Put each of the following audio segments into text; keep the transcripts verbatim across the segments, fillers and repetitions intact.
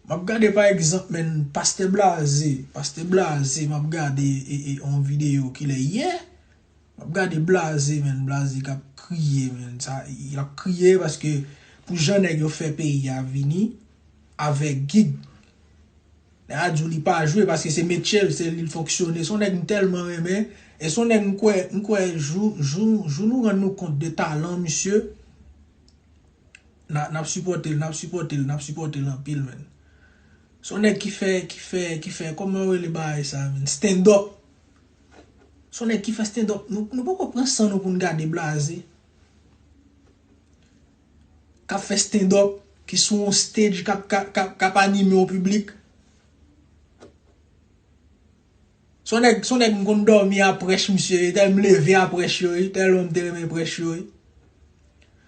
M ap gade pa egzanp, menn, pastè Blaze, pastè Blaze, m ap gade e, e, on videyo kilè yè. M ap gade Blaze, menn, Blaze k ap kriye, menn. Sa, l ap kriye paske pou jan nèg yo fè peyi a vini avèk gig. Nèg a di w li pa jwe paske se metye l, se li l fonksyone. Se yon nèg m tèlman renmen. E se yon nèg m kwè, m kwè jou, jou, jou nou rann nou kont de talan misye, n a, n ap sipòte l, n ap sipòte l, n ap sipòte l anpil, menn. Se yon nèg ki fè, ki fè, ki fè, kòman yo rele bagay sa, menn? Stand up. Se yon nèg ki fè stand up. Nou, nou poko pran san nou pou n gade Blaze. K ap fè stand up, ki sou yon stage, k ap, k ap, k ap, k ap anime yon piblik. Se yon nèg, se yon nèg m konn dòmi a prèch misye, tèl m leve a prèch yo, wi, tèlman m te renmen prèch yo, wi.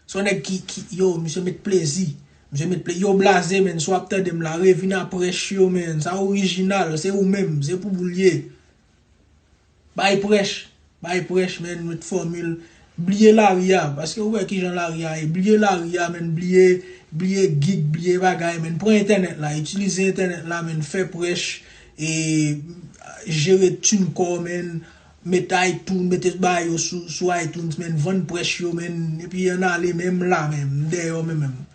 Se yon nèg ki, ki, yo, misye met plezi. Misye met plezi. Yo, Blaze, menn, si w ap tande m la, revin a prèch yo, menn. Sa orijinal, se ou menm, se pou ou l ye. Bay prèch, bay prèch, menn, met fòmil. Bliye lari a, paske ou wè kijan lari a ye. Bliye lari a, menn, bliye, bliye gig, bliye bagay, menn. Pran entènèt la, itilize entènèt la, menn, fè prèch, e jere TuneCore, menn, met iTunes, mete bagay yo sou, sou iTunes, menn, vann prèch yo, menn, epi ann ale menm la menm, m dèyè w menm, menm.